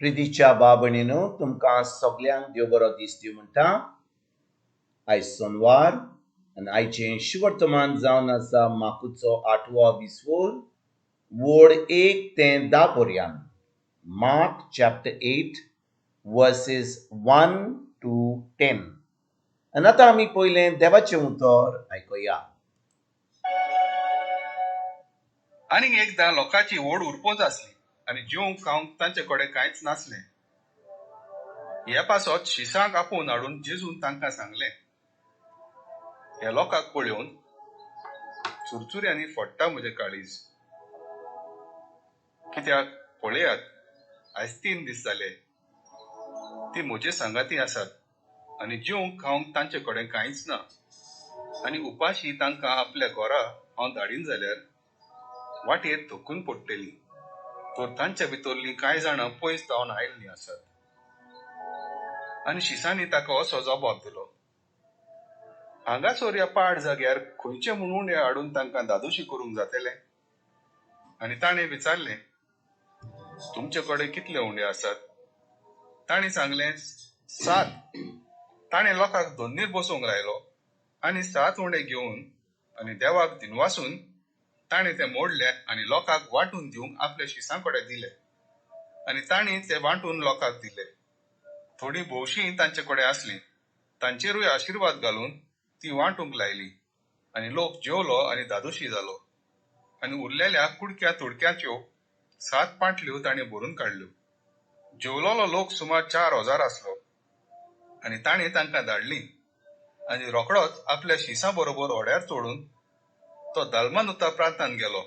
प्रितीच्या भाव भयणीनो, तुमकां सगल्यांक देव बरो दीस दिवं म्हणटा. आयज सोनवार आनी आयचें शुवर्तमान जावन आसा माकुचो आठवो विसवोर, वोड 1 ते 10 पर्यंत. Mark chapter 8 verses 1 to 10. आनी आतां आमी पयलें देवाचें उतर आयकुया. आनीक एकदां लोकांची व्हड उरपोच आसली आनी जेवंक खावंक तांचे कडेन कांयच नासलें. हे पासत शिसांक आपोवन हाडून जेजून तांकां सांगलें, ह्या लोकांक पळोवन चुरचुऱ्यांनी फोडटा म्हजें काळीज. कित्याक पळयात, आयज 3 दीस जाले ती म्हजे सांगाती आसात आनी जेवंक खावंक तांचे कडेन कांयच ना. आनी उपाशी तांकां आपल्या घरा हांव धाडीन जाल्यार वाटेर थकून पडटली. तर तांच्या भितरलीं कांय जाणां पयस जावन आयिल्लीं आसात. आनी शिसांनी ताका असो जबाब दिलो, हांगासर ह्या पाड जाग्यार खंयचे म्हूण उंडे हाडून तांकां धादोशी करूंक जातले? आनी ताणें विचारलें, तुमचे कडेन कितले उंडे आसात? ताणें सांगलें, 7. ताणें लोकांक दोन्नीर बसोवंक लायलो आनी 7 उंडे घेवन आनी देवाक दिनवासून ताणें ते मोडले आनी लोकांक वांटून दिवंक आपल्या शिसां कडेन दिले. आनी तांणी ते वांटून लोकांक दिले. थोडीं भोवशीं तांचे कडेन आसलीं, तांचेरूय आशिर्वाद घालून ती वांटूंक लायली. आनी लोक जेवलो आनी धादोशी जालो. आनी उरलेल्या कुडक्या तुडक्याच्यो 7 पांटल्यो ताणें भरून काडल्यो. जेवलोलो लोक सुमार 4000 आसलो. आनी ताणें तांकां धाडलीं. आनी रोखडोच आपल्या शिसां बरोबर होड्यार चडून तो दालमानुता प्रांतांत गेलो.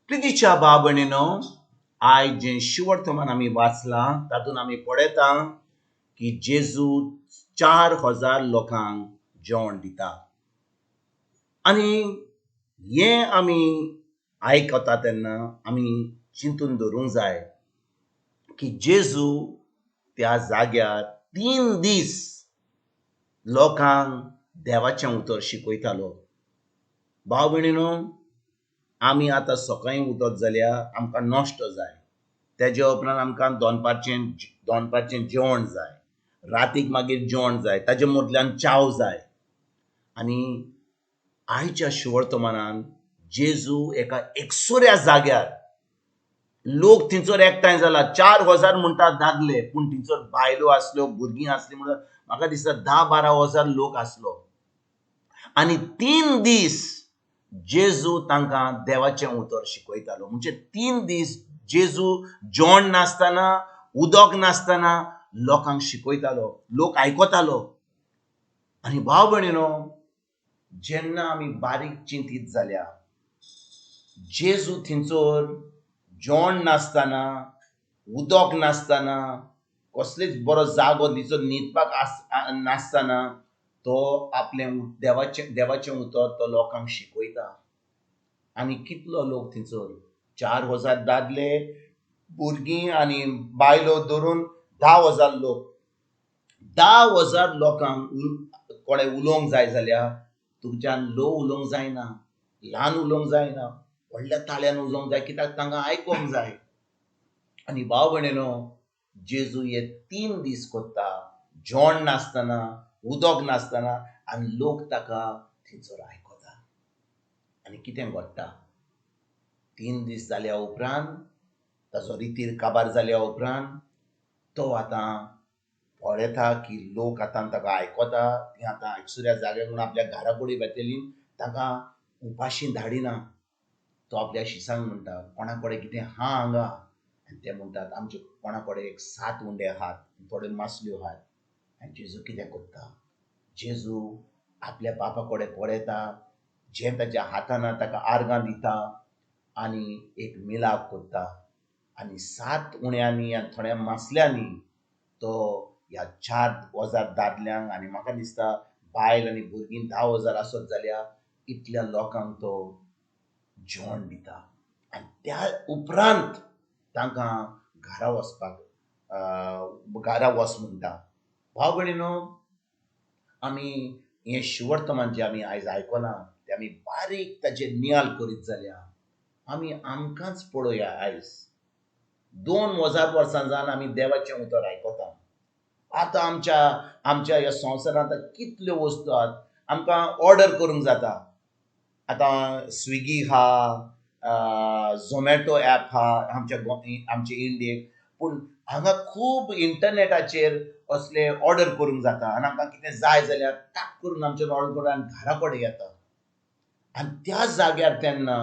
प्रितीच्या भाव भयणीनो, आयज जें शुवर्तमान आमी वाचलां तातूंत आमी पळयता की जेजू 4000 लोकांक जेवण दिता. आनी हें आमी आयकता तेन्ना आमी चिंतून धरूंक जाय की जेजू त्या जाग्यार 3 दीस लोकांक देवाचें उतर शिकयतालो. भाव भयणीनो, आमी आतां सकाळीं उठत जाल्यार आमकां नश्टो जाय, तेज्या उपरांत आमकां दनपारचें जेवण जाय, रातीक मागीर जेवण जाय, ताजे मदल्यान च्याव जाय. आनी आयच्या शुवर्तमानान जेजू एका एकसुऱ्या जाग्यार लोक थंयसर एकठांय जाला. 4000 म्हणटात दादले, पूण थंयसर बायलो आसल्यो, भुरगीं आसलीं, म्हणून म्हाका दिसता 10-12 हजार लोक आसलो. आनी 3 दीस जेजू तांकां देवाचें उतर शिकयतालो. म्हणजे 3 दीस जेजू जेवण नासतना, उदक नासतना लोकांक शिकयतालो, लोक आयकतालो. आनी भाव भयणीनो, जेन्ना आमी बारीक चिंतीत जाल्या, जेजू थंयसर जेवण नासतना, उदक नासतना, कसलेच बरो जागो थंयसर न्हिदपाक नासतना तो आपलें देवाचें उतर तो लोकांक शिकयता. आनी कितलो लोक थंयसर, 4000 दादले, भुरगीं आनी बायलो धरून 10,000 लोक. 10,000 लोकांक कोणें उलोवंक जाय जाल्यार तुमच्यान ल्हव उलोवंक जायना, ल्हान उलोवंक जायना, व्हडल्या ताळ्यान उलोवंक जाय, कित्याक तांकां आयकोंक जाय. आनी भाव भयणीनो, जेजू हे 3 दीस करता, जेवण नासतना, उदक नासतना, आनी लोक ताका थंयसर आयकता. आनी कितें घडटा, 3 दीस जाल्या उपरांत, ताजो रितीर काबार जाल्या उपरांत तो आतां पळयता की लोक आतां ताका आयकता, ती आतां एकसुऱ्या जाग्यार म्हणून आपल्या घरा कडेन वेतली, ताका उपाशी धाडिना. तो आपल्या शिसांक म्हणटा, कोणा कडेन कितें आहा हांगा? आनी ते म्हणटात, आमचे कोणा कडेन एक 7 उंडे आहात, थोड्यो मासल्यो आहात. आनी जेजू कितें करता, जेजू आपल्या बापा कडेन पळयता, जें ताच्या हातान ताका आर्गां दिता आनी एक मिलाप करता. आनी 7 उण्यांनी आनी थोड्या मासल्यांनी तो ह्या 4000 दादल्यांक आनी म्हाका दिसता बायल आनी भुरगीं 10,000 आसत जाल्यार इतल्या लोकांक तो जेवण दिता. आनी त्या उपरांत तांकां घरा वचपाक, घरा वच म्हणटा. भाव भयणीनो, आमी हें शुवर्तमान जें आमी आयज आयकलां तें आमी बारीक ताचेर नियाळ करीत जाल्यार आमी आमकांच पळोवया. आयज 2000 वर्सां जावन आमी देवाचें उतर आयकता. आतां आमच्या आमच्या ह्या संवसारांत कितल्यो वस्तू आहात, आमकां ऑर्डर करूंक जाता. आतां स्विगी आहा, झोमॅटो ऍप आहा आमच्या आमचे इंडियेक. पूण हांगा खूब इंटरनॅटाचेर असले ऑर्डर करूंक जाता आनी आमकां कितें जाय जाल्यार टाक करून आमच्यान ऑर्डर करून आनी घरा कडेन येता. आनी त्या जाग्यार तेन्ना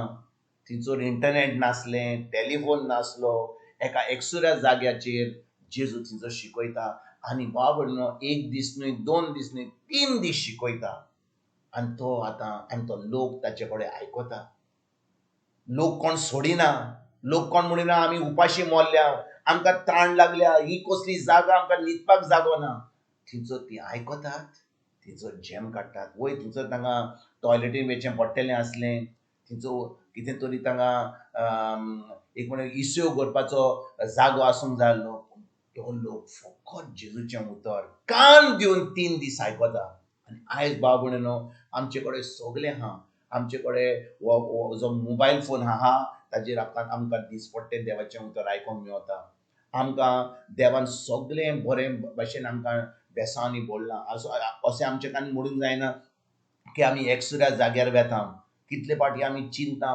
थंयसर इंटरनॅट नासलें, टॅलिफोन नासलो, एका एकसुऱ्या जाग्याचेर जेजू थंयसर शिकयता आनी बाबडनो एक दीस न्हय, 2 दीस न्हय, 3 दीस शिकयता. आनी तो आतां आनी तो लोक ताचे कडेन आयकता. लोक कोण सोडिना, लोक कोण म्हणिना आमी उपाशी मोरल्या, आमकां ताण लागल्या, ही कसली जागा, आमकां न्हिदपाक जागो ना. थंयसर ती आयकतात, थंयसर झेम काडटात. वय थंयसर तांकां टॉयलेटीन वचचें पडटलें आसलें, थंयसर कितें तरी तांकां एक म्हणल्यार इसव करपाचो जागो आसूंक जाय आसलो. पूण तो लोक फकत जेजूचें उतर कान दिवन 3 दीस आयकता. आनी आयज भाव भयणीनो आमचे कडेन सगलें आहा. आमचे कडेन जो मोबायल फोन आहा ताजेर आमकां दिसपट्टें देवाचें उतर आयकूंक मेवता. आमकां देवान सगलें बरें भशेन आमकां बेसांनी भरलां. अशें आमचे कान म्हणूंक जायना की आमी एकसुऱ्या जाग्यार वेता. कितले फावटी आमी चिंता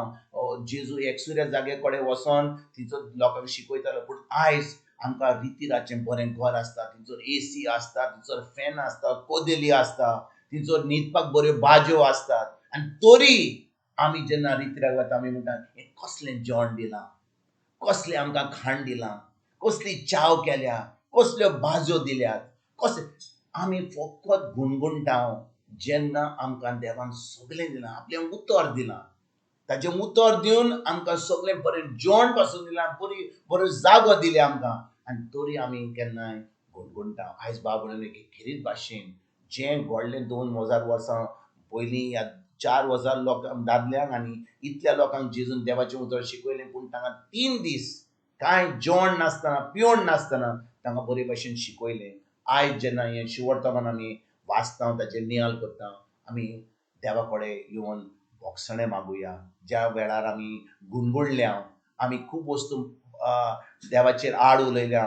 जेजू एकसुऱ्या जाग्या कडेन वचोन थंयसर लोकांक शिकयतालो. पूण आयज आमकां रितिराचें बरें घर आसता, थंयसर एसी आसता, थंयसर फॅन आसता, कदेली आसता, थंयसर न्हिदपाक बऱ्यो बाज्यो आसतात. आनी तरी आमी जेन्ना रितिराक वता आमी म्हणटा हें कसलें जेवण दिलां, कसलें आमकां खाण दिलां, कसली चाव केल्या, कसल्यो भाजयो दिल्यात, कसलें आमी फकत गुणगुणटा. जेन्ना आमकां देवान सगलें दिलां, आपलें उतर दिलां, ताजें उतर दिवन आमकां सगलें बरें जेवण पासून दिलां, बरी बरो जागो दिल्या आमकां, आनी तरी आमी केन्नाय गुणगुणटा. आयज बाब एक खेरीत भाशेन जें घडलें 2000 वर्सां पयलीं ह्या 4000 लोकांक दादल्यांक आनी इतल्या लोकांक जेजून देवाचें उतर शिकयलें, पूण तांकां 3 दीस कांय जेवण नासतना पिवण नासतना तांकां बरे भशेन शिकयलें. आयज जेन्ना हें शिवर्तमान आमी वाचता, ताचेर नियाळ करता, आमी देवा कडेन येवन भोगसणें मागुया. ज्या वेळार आमी गुणगुणल्या, आमी खूब वस्तू देवाचेर आड उलयल्या,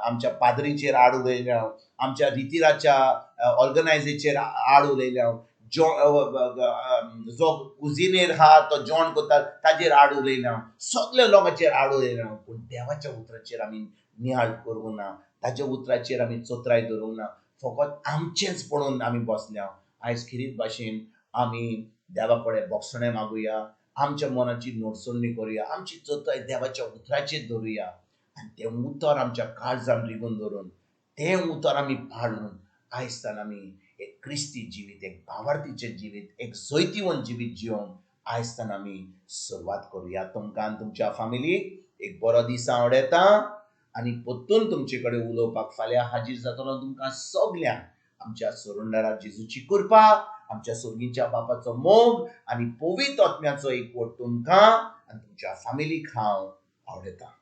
आमच्या पाद्रीचेर आड उलयल्या, आमच्या रितिराच्या ऑर्गनायजेचेर आड उलयल्या, जो कुजिनेर आहा तो जेवण करता ताजेर आड उलयल्या, सगल्या लोकांचेर आड उलयल्या, पूण देवाच्या उतराचेर आमी नियाळ करूंक ना, ताच्या उतराचेर आमी चोत्राय धरूंक ना, फकत आमचेंच पळोवन आमी बसल्या. आयज खेरीत भाशेन आमी देवा कडेन भोगसणें मागुया, आमच्या मनाची नोटसणी करुया, आमची चोत्राय देवाच्या उतराचेर धरुया आनी तें उतर आमच्या काळजान रिगून धरून तें उतर आमी पाळून आयजतान आमी एक क्रिस्ती जिवीत, एक भावार्थीचें जिवीत, एक जैतिवंत जिवीत जिवन आयजतान आमी सुरवात करुया. तुमकां आनी तुमच्या फामिलीक एक बरो दीस आवडटा आनी परतून तुमचे कडेन उलोवपाक फाल्यां हाजीर जातलो. तुमकां सगल्यांक आमच्या सरुंडरा जेजूची कृपा, आमच्या सोर्गीच्या बापाचो मोग आनी पवित्र आत्म्याचो एकवट तुमकां आनी तुमच्या फामिलीक हांव आवडटा.